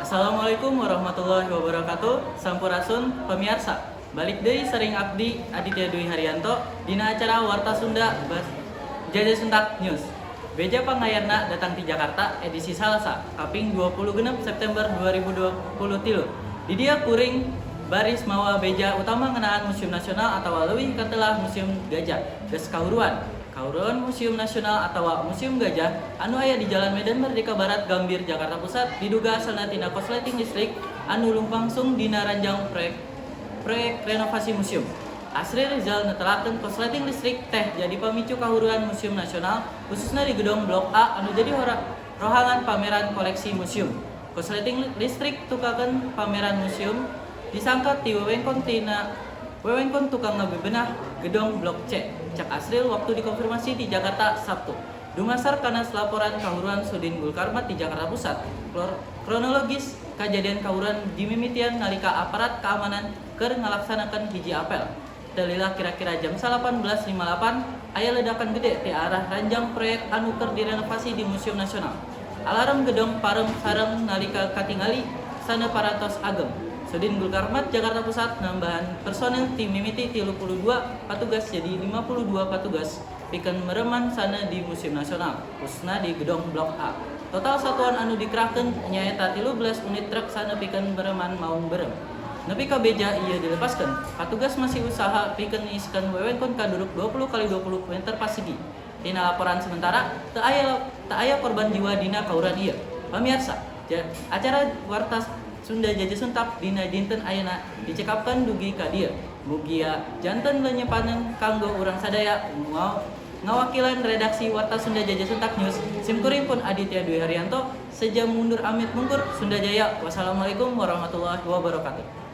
Assalamualaikum warahmatullahi wabarakatuh. Sampurasun, pemirsa. Balik deui sareng abdi, Aditya Dwi Haryanto, dina acara Warta Sunda Bas Jaja Suntak News. Beja panganyarna datang di Jakarta edisi Salasa, kaping 26 September 2023. Di dieu kuring baris mawa beja utama ngeunaan Museum Nasional atau leuwih katelah Museum Gajah. Geus kahuruan. Kahuruan Museum Nasional atau Museum Gajah anu aya di Jalan Medan Merdeka Barat, Gambir, Jakarta Pusat diduga asalna tina korsleting listrik anu lumangsung dina ranjang proyek proyek renovasi museum. Asri Rizal netelakeun korsleting listrik teh jadi pemicu kahuruan Museum Nasional, khususnya di gedung Blok A anu jadi rohangan pameran koleksi museum. Korsleting listrik tukangan pameran museum disangka ti wewengkon tina wewengkon tukang ngabebenah gedung Blok C. Cak Asril waktu dikonfirmasi di Jakarta, Sabtu. Dumasar kana laporan kahuruan Sudin Gulkarmat di Jakarta Pusat. Kronologis kejadian kahuruan dimimitian nalika aparat keamanan keur ngalaksanakeun hiji apel. Teu lila kira-kira jam 18.58 aya ledakan gede di arah ranjang proyek anu keur direnovasi di Museum Nasional. Alarm gedong pareum sareng nalika katingali sana parantos ageng. Sudin Gulkarmat Jakarta Pusat nambahan personil ti mimiti 32 patugas jadi 52 patugas pikeun mereman sana di Museum Nasional, khususna di gedong Blok A. Total satuan anu dikerahkeun nyaeta 13 unit truk sana pikeun mereman maung beureum. Nepi ka beja ieu dilepaskeun, patugas masih usaha pikeun ngiskeun wewengkon kaduruk 20 kali 20 meter persegi. Tina laporan sementara, teu aya korban jiwa dina kahuruan ieu. Pamirsa, acara Warta Sunda Jaja Suntak dina dinten ayeuna dicekapkeun dugi ka dieu. Mugia janten lenyepanan kanggo urang sadaya. Mau ngawakilan redaksi Warta Sunda Jaja Suntak News, simkuring pun Aditya Dwi Haryanto, seja mundur amit mungkur, Sunda Jaya. Wassalamualaikum warahmatullahi wabarakatuh.